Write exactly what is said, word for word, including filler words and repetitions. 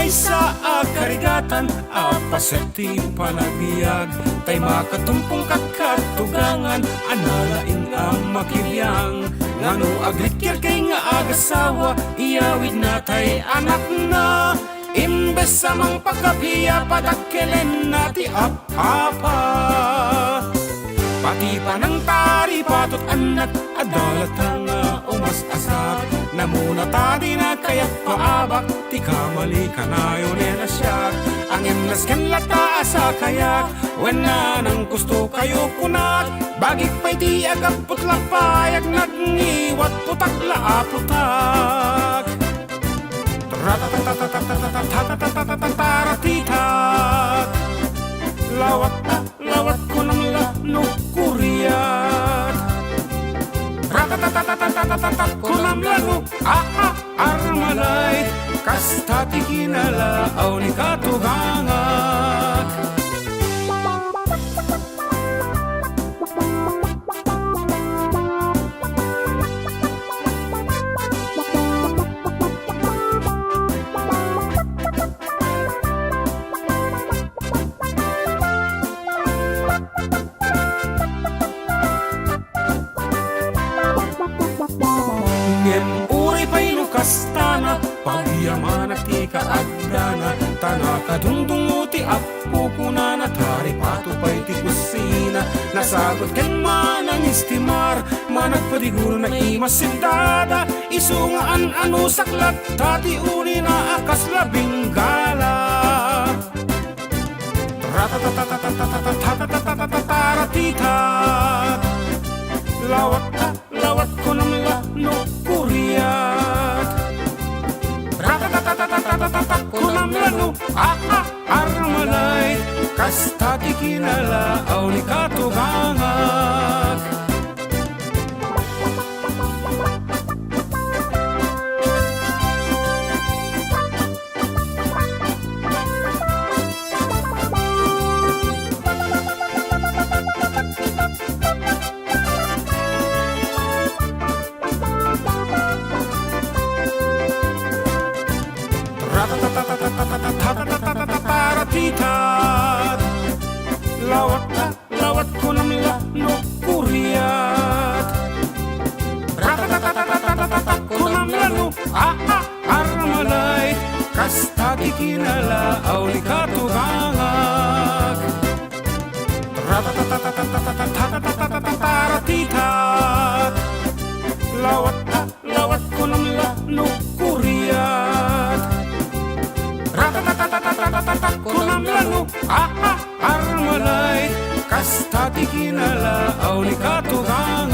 Maysa a karigatan a paset ti panagbiag, tay makatumpong ket katugangan a nalaing a makibiang. Ngano agrikkirkay nga agasawa, iyawidna tay anakna. Imbes a mangpakabiya, padakkelenna ti ap-apa. Pati panangtaripato ti annak, adda latta nga umas-asak. Namuna ta dina kayat paabak ti kamali kanayon a siak. Ngem nasken latta a sakayak, wen nanang gusto kayo kunak. Bagik pay ti agapput la pay, agnangiwat putak la a putak. Ratatatatatatatatatatatatatataratita. Lawat, lawat, kunam la no kuriat. Ratatatatatatatatatat, kunam la no, aha, Armalite. Kasta ti kinalaaw ni katugangak. Ngem uray pay no kastana, pagyamanak ti kaagdana, ta nakadungdungngo ti appo kunana, taripato pay ti kusina, nasagut ken manangistimar, managpadiguro na imasidada, isu nga an-anusak latta ti unina a kasla Bengala. Ratatatatatatatataratita. Lawat, lawat, kunam la no kuriat. Ratatatatatatatatatat, kunam la no, aha, Armalite. Kasta ti kinalaaw ni katugangak. Ratatatatatatatatatatatatatataratita. Lawat, lawat, kunam la no kuriat. Ratatatatatatatatatat, kunam la no, aha, Armalite. Kasta ti kinalaaw ni katugangak. Ratatatatatatatatatatatatatataratita. Lawat, lawat, kunam la no kuriat. Ratatatatatatatatatat, kunam la no, aha, Armalite. Kasta ti kinalaaw ni katugangak.